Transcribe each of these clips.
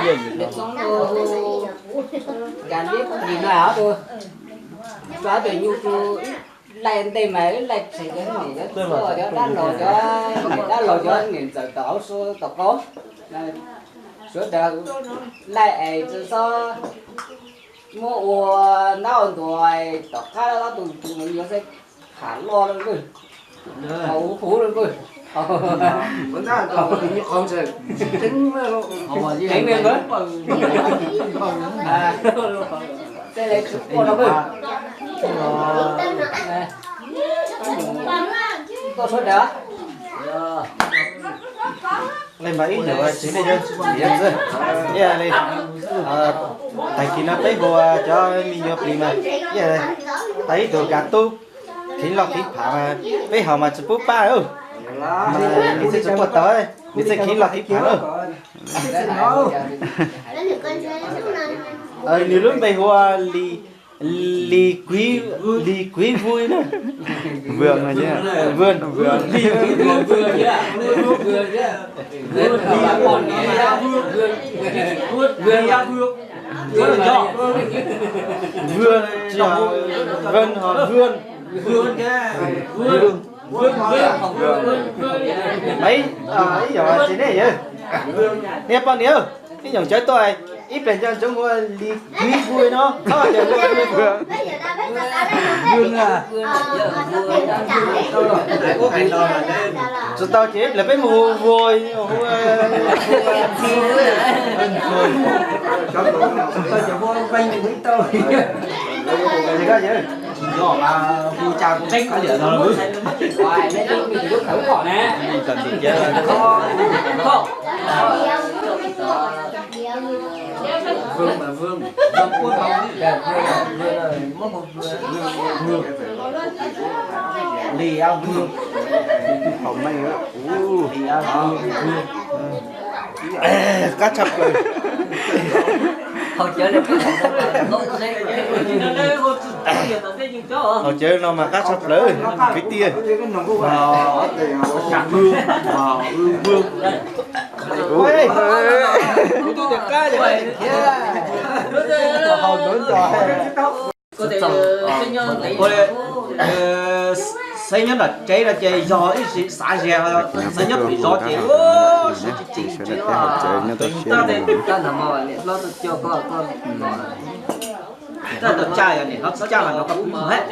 Nws txoov tus, cas neb plis no tus, tso tus nyuj tus, laij ntej mas laij tsev cov niam cov txiv, cov dab laug, cov niam dab laug, cov niam ntxawm tom hauv sua tom qab, sawv daws laij es txhob muab ua nab ua ntuas tom qab tus tus yuav xav tham loj lawm, huv huv lawm. Heev li, tej li tsis quaj no, tuaj sawv daws. Li mas ib yam tsis nej, ib yam li, tag kis no peb hu cov me nyuam plis mas, ib yam li, tag ib tug kav tub, khiv loj khiv phav mas peb haus mas tsis pub pab, mas nws thiaj tsis quaj tau, nws thiaj khiv loj khiv phav na. Nws lub npe hu ua Lis, Lis Kuiv, Lis Kuiv Vui na. Vwm, Vwm, Lis Kuiv Vui. Vwm tsis yog Vwm, ho Vwm. Ib, ib yam tsis nej yawg, nej poj niam, ib yam cawv tuaj, ib pliag nco ntsoov hu Lis Kuiv Vui no, txhob tias hu Vwm. Tsis tau ces ib pliag peb mus hu Vui, hu Qab tshaj plaws. Haus cawv no mas qab tshaj plaws kwv tij. Xaiv nyob nram tsev no ces yog ib sim xav ze, xaiv nyob pem zov ces sib tsis tsim tsis. Tab sis tau caj yog niam hlob tsis caj los nrog koj pw mus hab.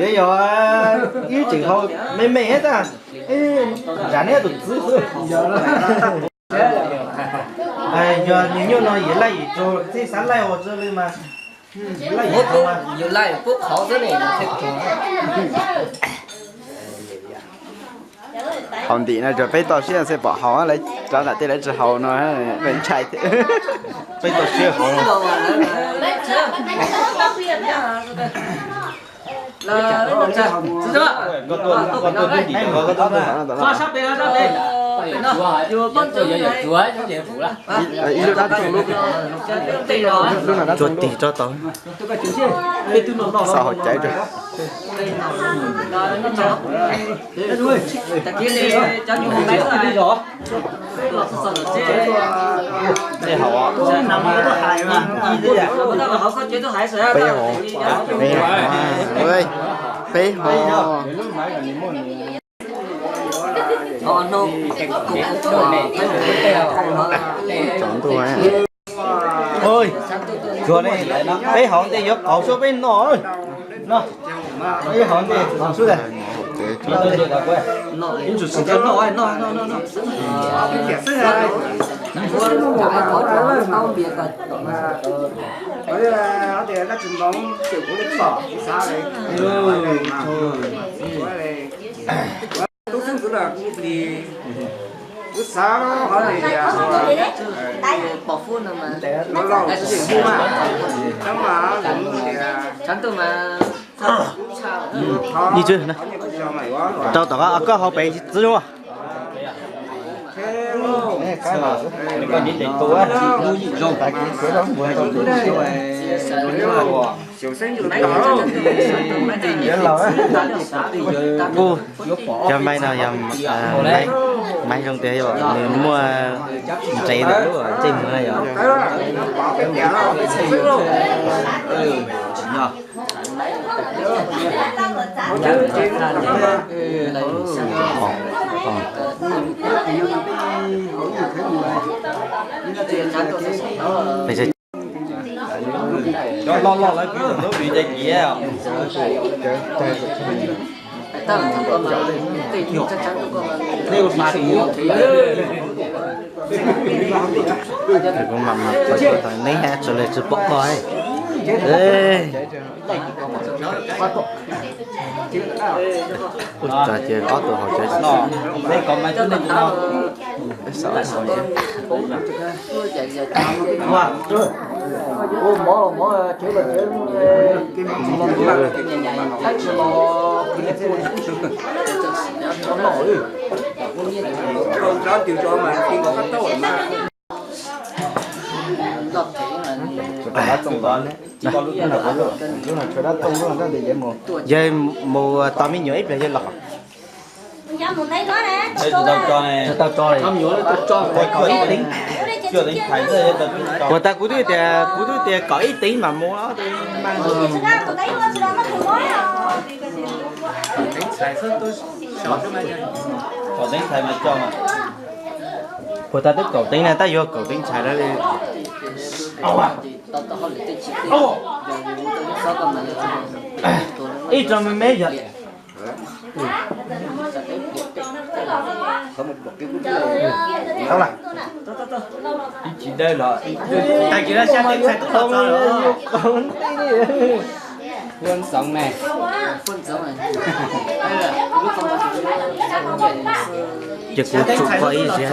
Yog yog ib tseem hau me me thiab tab, zam neb tus txwv xwb. Yog nws nyuaj no yim laij yim tsaug thiaj xav laij ua txwj li mas. Yus laij pub qhov xwb ne. Haus ntim no tsuas peb toj siab xwb pom haus lawv rov nqaim tej lawv tsis haus no, ntshai. Peb toj siab haus. Ib lub dab tsi lub, lub no dab tsi lub, tig tso tau. Xav haus cawv rau. Tej haus, peb haus, peb haus, peb haus. Tsaus ntuj. Ua, peb haus ntej yuav qaug suab peb noj. Peb haus ntej qaug suab. Tub xeeb ntxwv los kuv plis, kuv xav qhov tias, pom fub no mas, los los tsis yeem hu mas, tab mas tias, rau tom koj haus pem txwv. Kuj cov maib no yog maib zoo tiag, nws muaj ntsev ntawm lub ntsej muag na yog. Cov loj loj lawv kwv tus ntub vim cai kiv. Neb tso le tsis pom koj. Ua cas ces ob tug hauv tsev no. Yawg mus tos me nyuam ib pliag yawg los. Tsis tau tso li. Puas tas kuv twb tias, kuv twb tias kom ib teev mam mus. Puas tas twb kaum teev na, tab yuav kaum teev ntxhais lawm li. Ib tso me me yog. Ib tsis dawb los tag kis no xyab teev ntxhais tub los txog los. Yuav ntxoov ne. Ces kuv tsum koj ib ziag.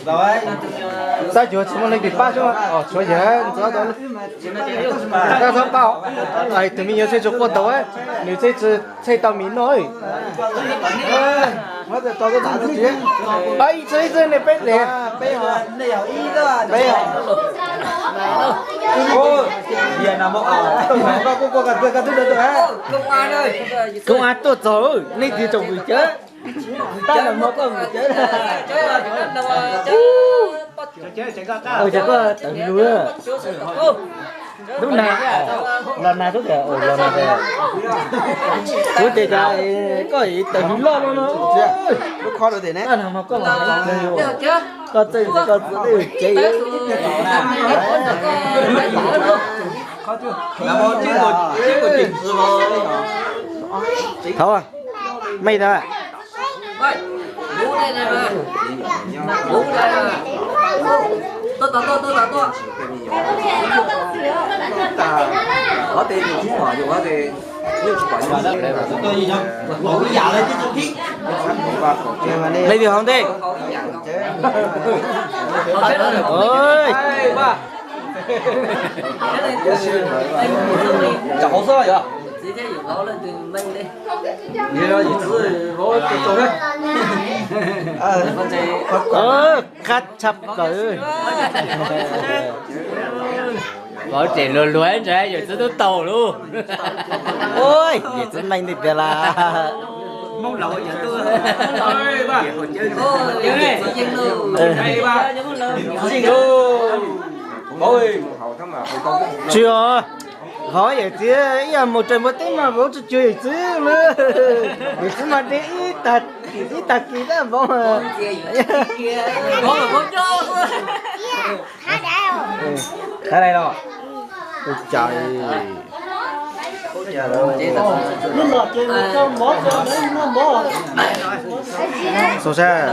Tau, tsis muaj leej twg pab xwb, tshuav yawg ntxov tau. Tus me nyuam txhej tsis quaj tau, nws txhej tsis txhej tau mis noj. Ib txhia ib txhia nej peb daim. Koob ab tuaj txog, nej tig tsoom vwm cawv. Tab no koj vwm cawv. Ces koj tawm lug. Lub nag, los nag tub tias los nag. Kuv tias cas koj tawm lug loj no no. Tab no koj los koj txeej koj txeej tsev. Thov mej tau. Leej twg hauv ntej? Qab tshaj plaws. Vauv tseem luag luag ntsa yawm txwb tub taug lauj. Yawm txwb neej tiag tiag las. Tsis os, hov yawm txiv ib yam mus raws npua teb mas vauv tsis cuag yawm txiv li. Yawm txiv mas de ib tag kis tab vauv. Qhov dai los. Ua cas xo sab.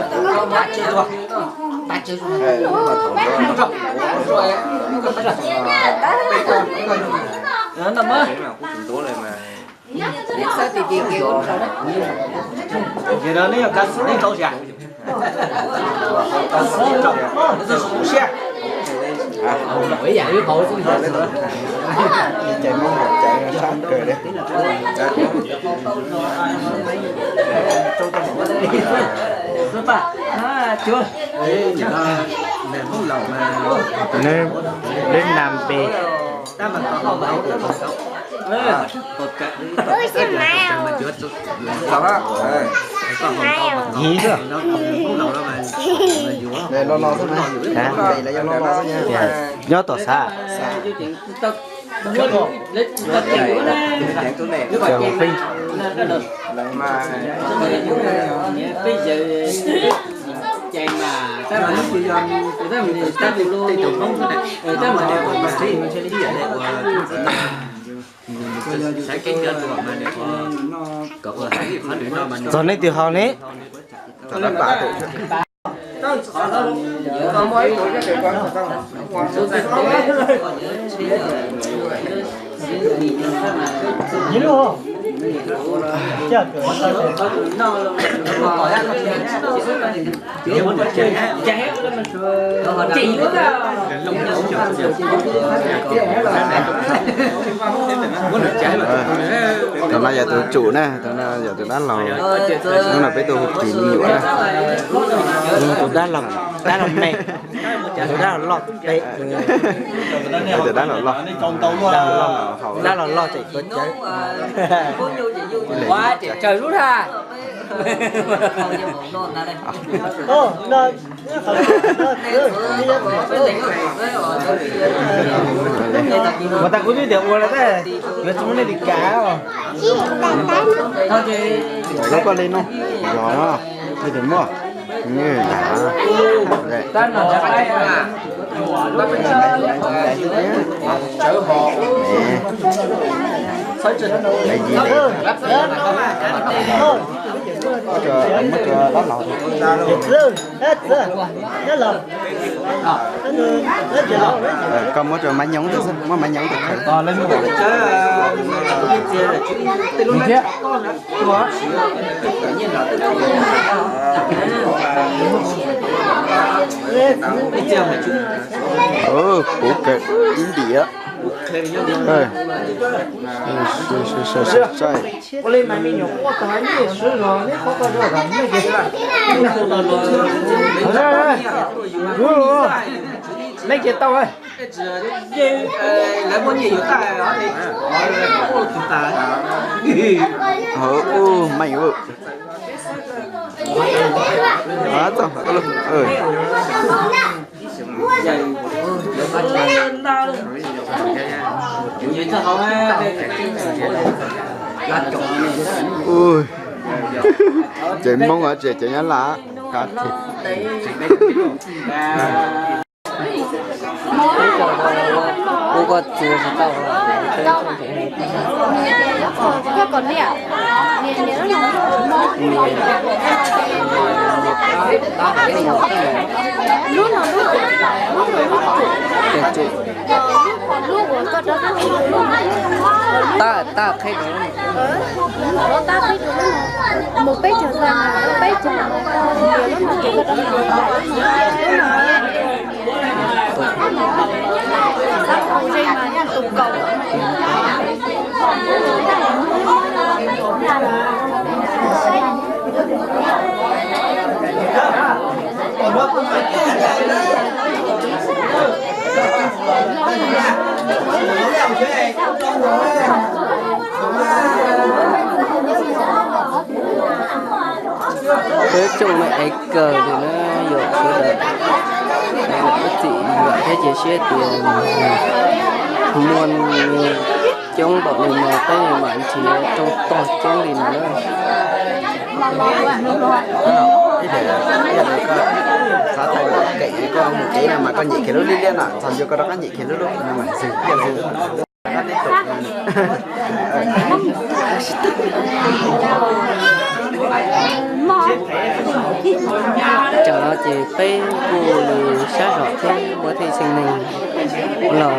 Ces no neb yog kav xwb neb tau sas. Kav xwb tau, neb twb su siab. Caiv Hmoob hauv caiv sab kawg li. Neb nam pes. Yig xwb. Nyob tom xav. Cov hauv pheej. Txog nej twg haus ne? Tus no yog tus tsum na, tus no yog tus dab laug. Hnub no peb tuaj hu kwv me nyuam na. Tus dab laug, dab laug me, tus dab laug loj pem. Tus dab laug loj, dab laug loj tseem tuav cawv. Ua tseem tsawg lub na. Ua tag kuv twb tias ua lawm tab, yuav tsis muaj nej li kav os. Lub koj li no, los no, li tus muaj. Koj muab rau Maiv Nyoog tus xwb, muab Maiv Nyoog tus khaws. Puv kawg ib ntim. Ua li mas me nyuam quaj tag nej siv zog neb qhov ko zog nej ces nej ces tau. Meej. Ui, ces Hmoob tsis ces Nyab Laj qab tiag. Tab tab qheb rau. Mus peb caug, peb caug, lub no ces koj rov qab. Peb coob na, es kawg li na, yog sawv daws ib txwm vam thiab cia siab tias muaj coob npaum li no peb mam nrhiav rooj tog coob li no na. Xav tau kev koj mus kev no mas koj nyem kiag lub liab liab no, txog ncua koj rov qab nyem kiag lub lub no mas xwb. Tsam no ces peb kuj li sab zog thiab, muaj tej txheej neeg los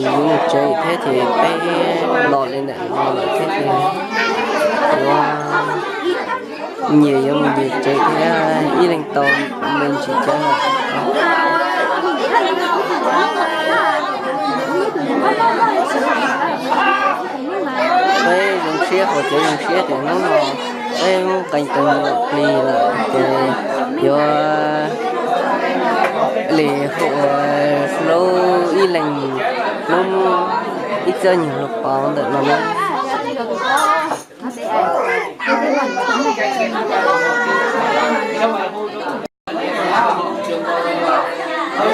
yuav mus tsev thiab ces peb los li ntawm no lawm thiab ces yuav nyias yuav mus nyias tsev thiab, ib leeg tau me ntsis cawv lawm. Peb zoo siab, qhov tseem zoo siab tias hnub no peb muaj qee tus nyuam plig lawm ces yuav li hu ua hlub ib leeg hnub ib txhiab nyuag hluas pauv ntawm no na.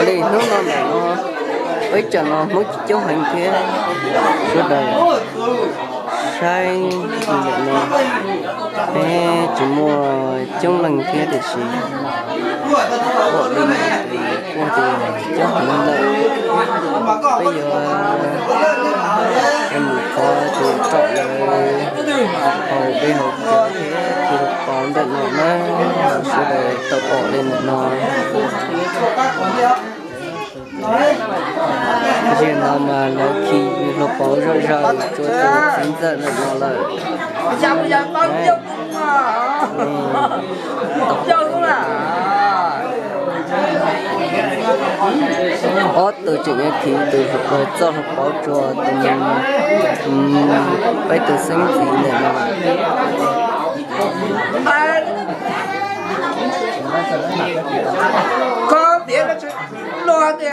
Li hnub no ntawm no peb tsam no Hmoob coob heev thiab, sawv daws saib ntawm no peb tsis muaj coob leej thiab tiam sis ua li tus kuj tias coob heev lawm. Peb yuav mus qhov tus tsom lawv haus dej haus cawv thiab khi hluas pauv ntawm no na, sawv daws tau pom li ntawm no. Zaum no mas lawv khi hluas pauv zom zaws rau tus txiv ntxawm ntawm no lawm. Ob tug tseem yuav khi tus txoj hluas pauv rau tus peb tus xeeb ntxwv ntawm no.